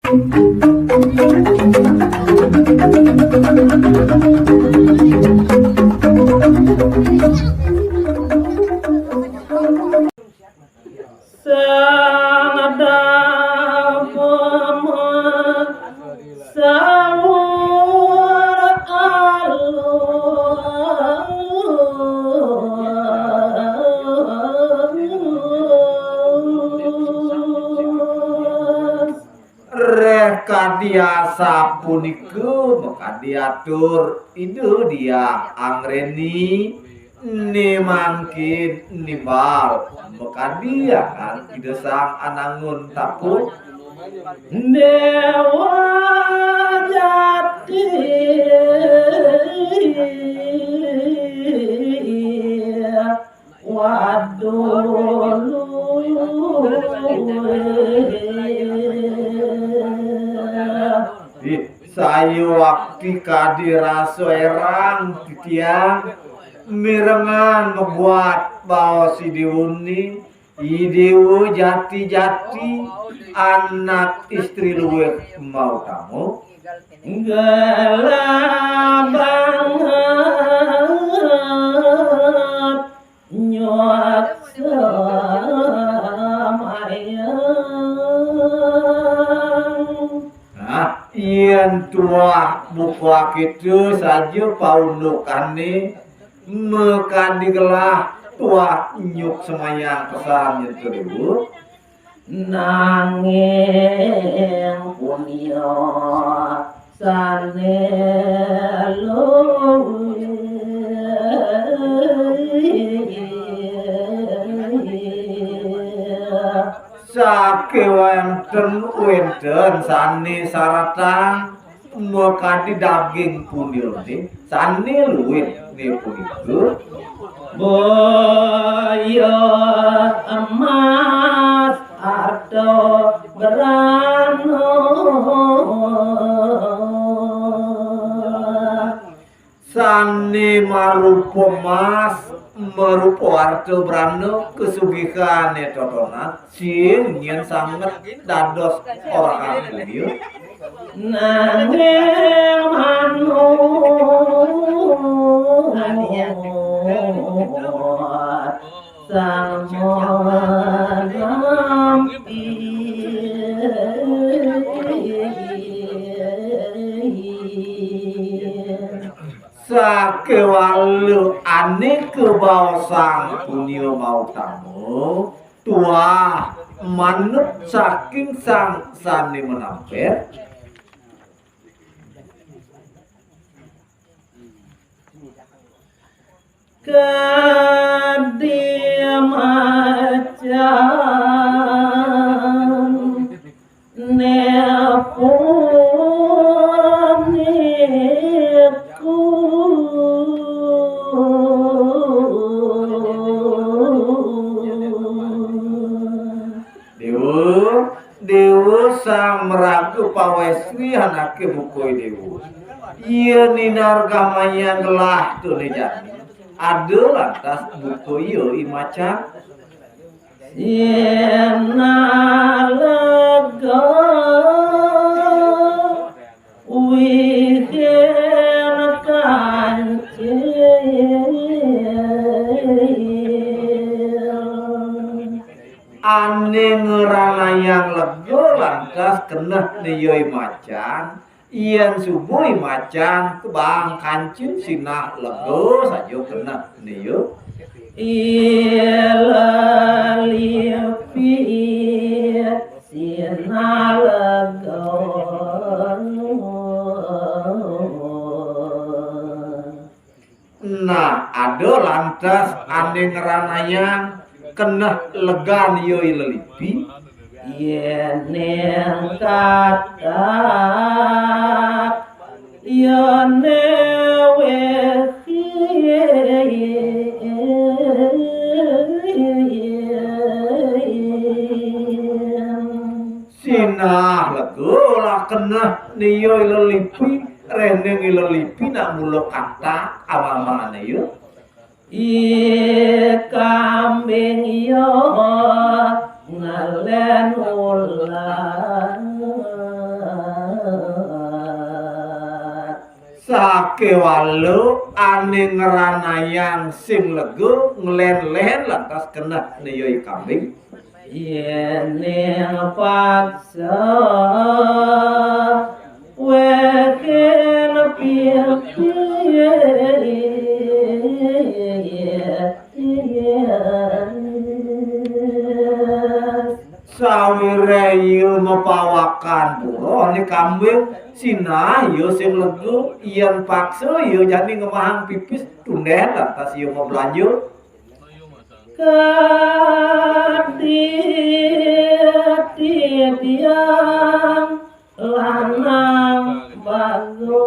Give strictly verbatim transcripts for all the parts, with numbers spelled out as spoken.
Sang Dawama saur alus. Reh kadi asapunika makadi atur Ida Diah Anggreni, né mangkin nimbal makadi angan Ida Sang Anangun Tapu. Déwa Jati. Waduh. Ih, sayuwakti kadi rasa érang titiang mirengang mabuat baos I Déwa né, I Déwa jati-jati anak istri luih mautama. Gelah banget nyuwak sembahyang. Nah, yén tuah buka kéto saja paundukané, makadi gelah tuah nyuk sembahyang pesan nyentuh ibu. Nanging punia sané luwih. Sakéwanten-wanten sané saratang makadi daging punyané sané luwih né punika. Boya emas arta brana. Sané marupa mas, marupa arta brana, kasugihané totonan, sing nyén sanget dados orahang dunya. Nanging manut sang manampi. Sakéwala ané kabaosang punia mautama, tuah manut saking sang sané manampél. Kadi macan né punika. Déwa, Déwa sang maraga pawéstri anaké buka I Déwa. Yén inargamayang gelah tuné jani, ada lantas buka ia I Macan. Sinah lega wihin kancil. Ané ngranayang lega lantas keneh né ia I Macan, yén suba I Macan kabang kancil sinah lega saja keneh né ia. I Lelipi sinah lega. Nah, ada lantas ané ngranayang keneh legan ia I Lelipi. Yéning katak yéné wéhi. Sinah lega lah keneh né ia I Lelipi, réning I Lelipi nak mula katak ama-amané ia. I kambing ia ngalén ulah. Sakéwala ané ngranayang sing lega, nglen-len lantas keneh né ya I Kambing. Yén paksa wékén pipis. Sawiré ya mapawakan pura né Kambing, sinah ya sing lega, yén paksa ya jani ngemahang pipis, tundén lantas ya mablanja. Kadhi titiang lanang bagus.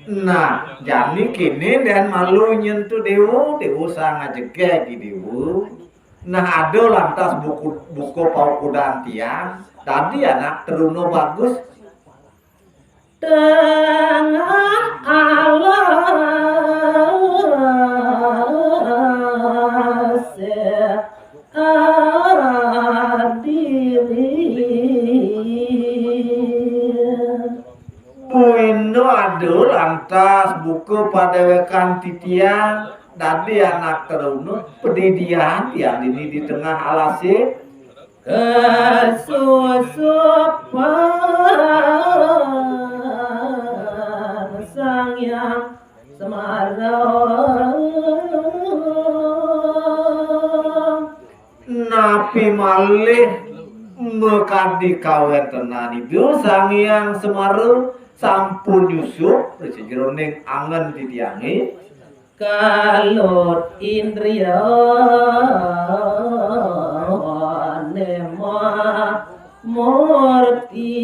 Nah, jani kéné dén malu nyentuh déwa, déwa sang ajegég i déwa. Nah, ada lantas buku, buka paukudan tiang, dadi anak teruna bagus. Tengah alas adiri. Buina ada lantas buka padéwékan titiang, dadi anak teruna, padidian tiang dini di tengah alasé. Kasusupan Sang Hyang Semara. Napi malih makadi kawéntenan Ida Sang Hyang Semara sampun nyusup ring sajeroning angen titiangé? Kalut indriyané mamurti.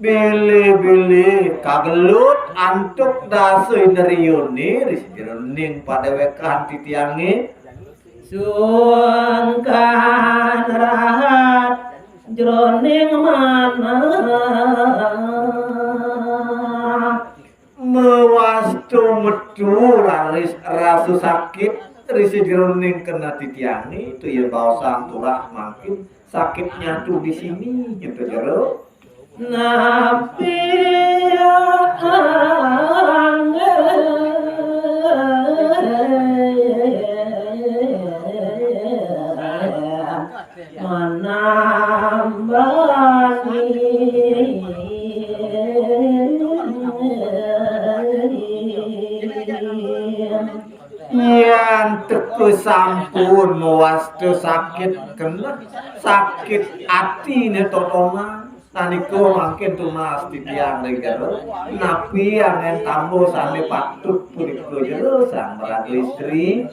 Bilih-bilih kagelut antuk dasa indriyané ring sajeroning padéwékan titiangé. Sungkan rahat jroning manah. Mawasta metu raris rasa sakit ring sajeroning keneh titiangé, to yén baosang turah mangkin sakitnya tuh di sini, gitu jero. Napi angel manambani. Yén teka sampun mawasta sakit keneh, sakit atiné totonan, sanika mangkin tunas titiang ring jero. Napi anggén tamba sané patut punika jero, sang maraga istri?